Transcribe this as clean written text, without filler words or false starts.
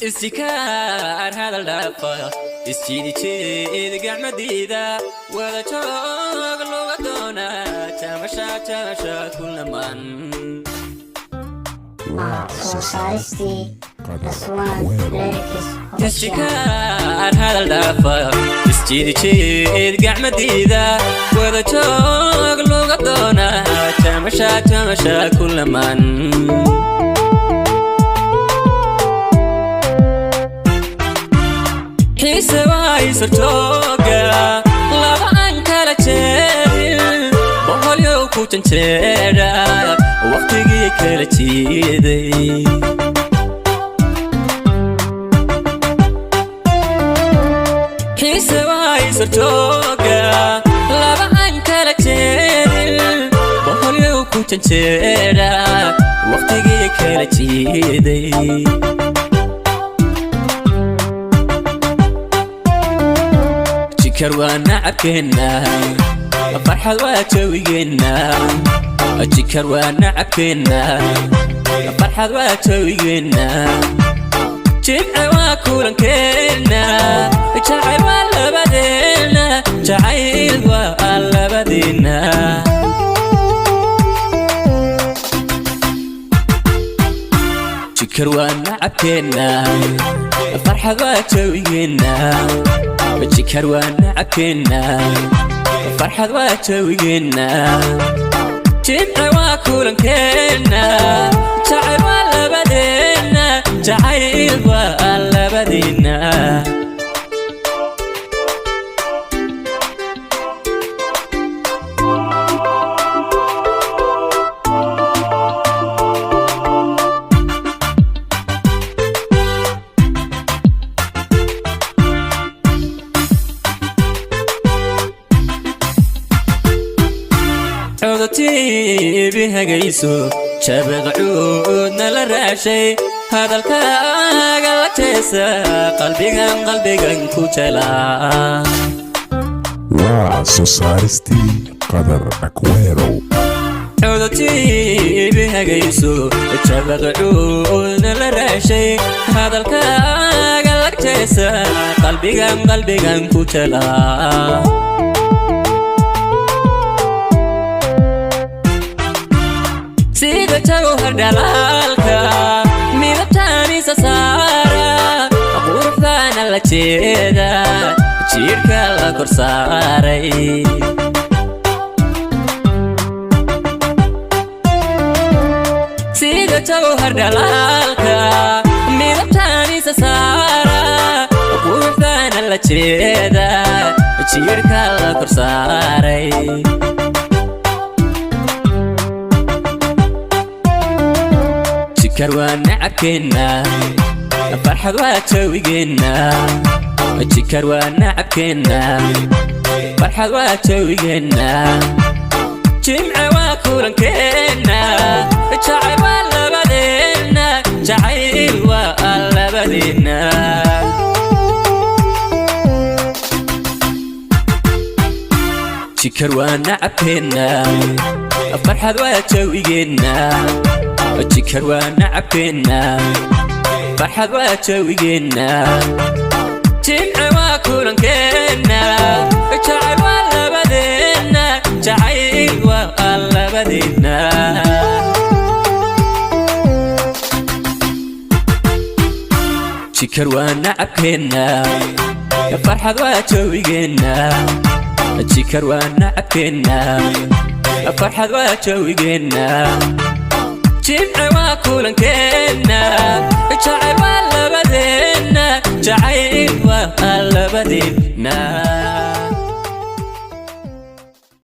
Istikaar hadal dhaafa, isjiidijeed gacmadiida, wada joog luga doonaa, jaamasha jaamasha kulaman. Waa soo saaristii Aswaan Lyrics Official. Istikaar hadal dhaafa, isjiidijeed gacmadiida, wada joog luga doonaa, jaamasha jaamasha kulaman. Xiise waysartooga laba aan kala jeedin, boqolyow ku janjeedha, waqtigii kala jiiday. Xiise waysartooga laba aan kala jeedin, boqolyow ku janjeedha, waqtigii kala jiiday. Jikar waa nacabkeenna, farxad waa jawigeenna. Jikar waa nacabkeenna, farxad waa jawigeenna. Jimce waa kulankeenna, jacayl waa labadeenna, jacayl waa labadeenna. Jikar waa nacabkeenna, farxad waa jawigeenna. Jikar waa nacabkeenna, farxad waa jawigeenna. Jimce waa kulankeenna, jacayl waa labadeenna, jacayl waa labadeenna. Codotiibi hagayso, jabaqcuudna la raashay, hadalkaaga la jeesa, qalbigan qalbigan ku jelaa. Waa soo saaristii Qadar Akwerow. Codotiibi hagayso, jabaqcuudna la raashay, hadalkaaga la jeesa, qalbigan qalbigan ku jelaa. Sida jawhar dhalaalka midabtaanisa saara, quruxdaana la jeeda, jiirka la kor saaray. Sida jawhar dhalaalka midabtaanisa saara, quruxdaana la jeeda, jiirka la kor saaray. Jikar waa nacabkeenna, farxad waa jawigeenna. Jikar waa nacabkeenna, farxad waa jawigeenna. Jimce waa kulankeenna, jacayl waa labadeenna, jacayl waa labadeenna. Jikar waa nacabkeenna, farxad waa jawigeenna. Jikar waa nacabkeenna, farxad waa jawigeenna. Jimce waa kulankeenna, jacayl waa labadeenna, jacayl waa labadeenna. Jikar waa nacabkeenna, farxad waa jawigeenna. Jikar waa nacabkeenna, farxad waa jawigeenna. Jimce waa kulankeenna, jacayl waa labadeenna, jacayl waa labadeenna.